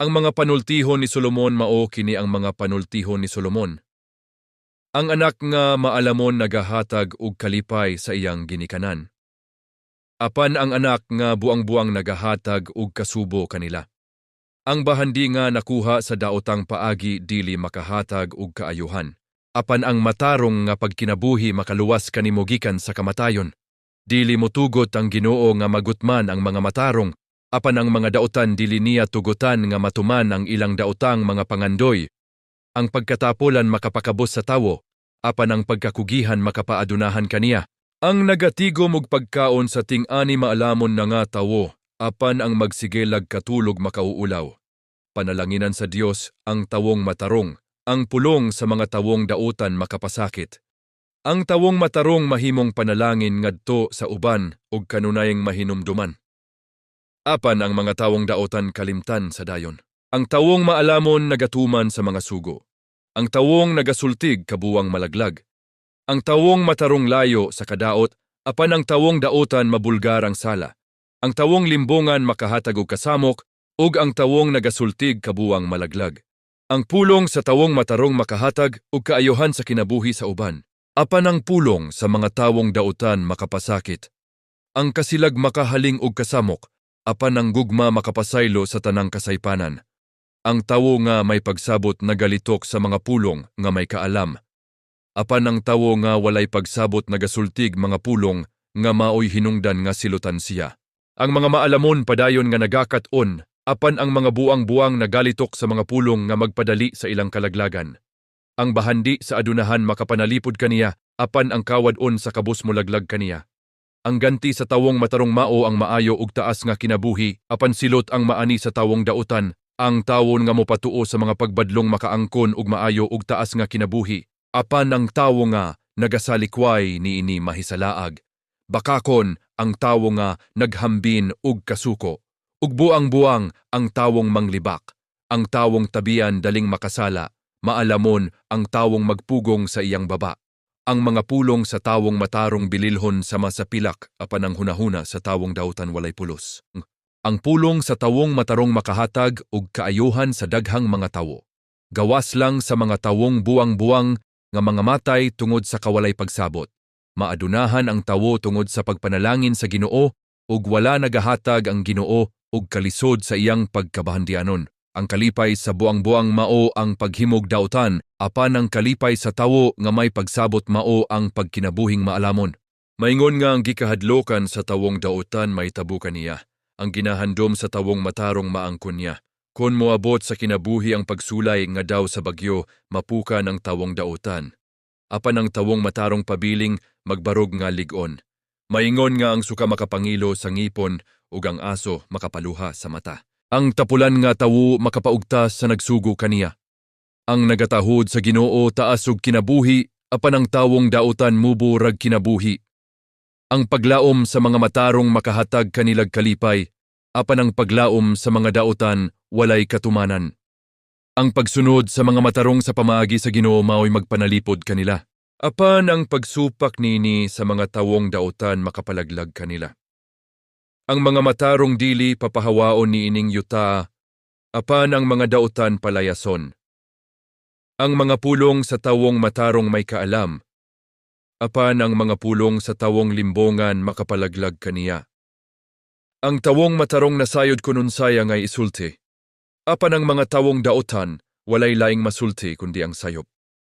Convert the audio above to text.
Ang mga panultihon ni Solomon. Mao kini ang mga panultihon ni Solomon. Ang anak nga maalamon nagahatag og kalipay sa iyang ginikanan. Apan ang anak nga buang-buang nagahatag og kasubo kanila. Ang bahandi nga nakuha sa daotang paagi dili makahatag og kaayuhan. Apan ang matarong nga pagkinabuhi makaluwas kanimo gikan sa kamatayon. Dili motugot ang Ginoo nga magutman ang mga matarong, apan ang mga daotan dili niya tugutan nga matuman ang ilang daotang mga pangandoy. Ang pagkatapulan makapakabos sa tawo, apan ang pagkakugihan makapaadunahan kaniya. Ang nagatigom og pagkaon sa ting-ani maalamon na nga tawo, apan ang magsigelag katulog makauulaw. Panalanginan sa Dios ang tawong matarong, ang pulong sa mga tawong dautan makapasakit. Ang tawong matarong mahimong panalangin ngadto sa uban ug kanunayang mahinumduman. Apan ang mga tawong daotan kalimtan sa dayon. Ang tawong maalamon nagatuman sa mga sugo. Ang tawong nagasultig kabuwang malaglag. Ang tawong matarong layo sa kadaot, apan ang tawong daotan mabulgar ang sala. Ang tawong limbongan makahatag og kasamok, ug ang tawong nagasultig kabuwang malaglag. Ang pulong sa tawong matarong makahatag og kaayohan sa kinabuhi sa uban. Apan ang pulong sa mga tawong dautan makapasakit. Ang kasilag makahaling og kasamok, apan ang gugma makapasaylo sa tanang kasaypanan. Ang tawo nga may pagsabot nagalitok sa mga pulong nga may kaalam. Apan ang tawo nga walay pagsabot nagasultig mga pulong nga maoy hinungdan nga silutan siya. Ang mga maalamon padayon nga nagakat-on, apan ang mga buang-buang nagalitok sa mga pulong nga magpadali sa ilang kalaglagan. Ang bahandi sa adunahan makapanalipod kaniya, apan ang kawad-on sa kabus molaglag kaniya. Ang ganti sa tawong matarong mao ang maayo ug taas nga kinabuhi, apan silot ang maani sa tawong dautan. Ang tawo nga mopatuo sa mga pagbadlong makaangkon og maayo ug taas nga kinabuhi, apan ang tawo nga nagasalikway niini mahisalaag. Bakakon ang tawo nga naghambin og kasuko, ug buang-buang ang tawong manglibak. Ang tawong tabian daling makasala, maalamon ang tawong magpugong sa iyang baba. Ang mga pulong sa tawong matarong bililhon sama sa pilak, apan ang hunahuna sa tawong dautan walay pulos. Ang pulong sa tawong matarong makahatag og kaayuhan sa daghang mga tawo. Gawas lang sa mga tawong buang-buang nga mga matay tungod sa kawalay pagsabot. Maadunahan ang tawo tungod sa pagpanalangin sa Ginoo ug wala nagahatag ang Ginoo og kalisod sa iyang pagkabahandianon. Ang kalipay sa buang-buang mao ang paghimog dautan, apan ang kalipay sa tawo nga may pagsabot mao ang pagkinabuhing maalamon. Maingon nga ang gikahadlokan sa tawong dautan mahitabo kaniya. Ang ginahandom sa tawong matarong maangkon niya. Kon moabot sa kinabuhi ang pagsulay nga daw sa bagyo, mapukan ang tawong dautan. Apan ang tawong matarong pabiling magbarog nga lig-on. Maingon nga ang suka makapangilo sa ngipon ug ang aso makapaluha sa mata. Ang tapulan nga tawo makapaugtas sa nagsugo kaniya. Ang nagatahod sa Ginoo taas og kinabuhi, apan ang tawong dautan mubo rag kinabuhi. Ang paglaom sa mga matarong makahatag kanilag kalipay, apan ang paglaom sa mga dautan walay katumanan. Ang pagsunod sa mga matarong sa pamaagi sa Ginoo mao'y magpanalipod kanila. Apan ang pagsupak nini sa mga tawong dautan makapalaglag kanila. Ang mga matarong dili papahawaon niining yuta, apan ang mga dautan palayason. Ang mga pulong sa tawong matarong may kaalam, apan ang mga pulong sa tawong limbongan makapalaglag kaniya. Ang tawong matarong nasayod kon unsay angay isulti, apan ang mga tawong dautan walay laing masulti kundi ang sayop.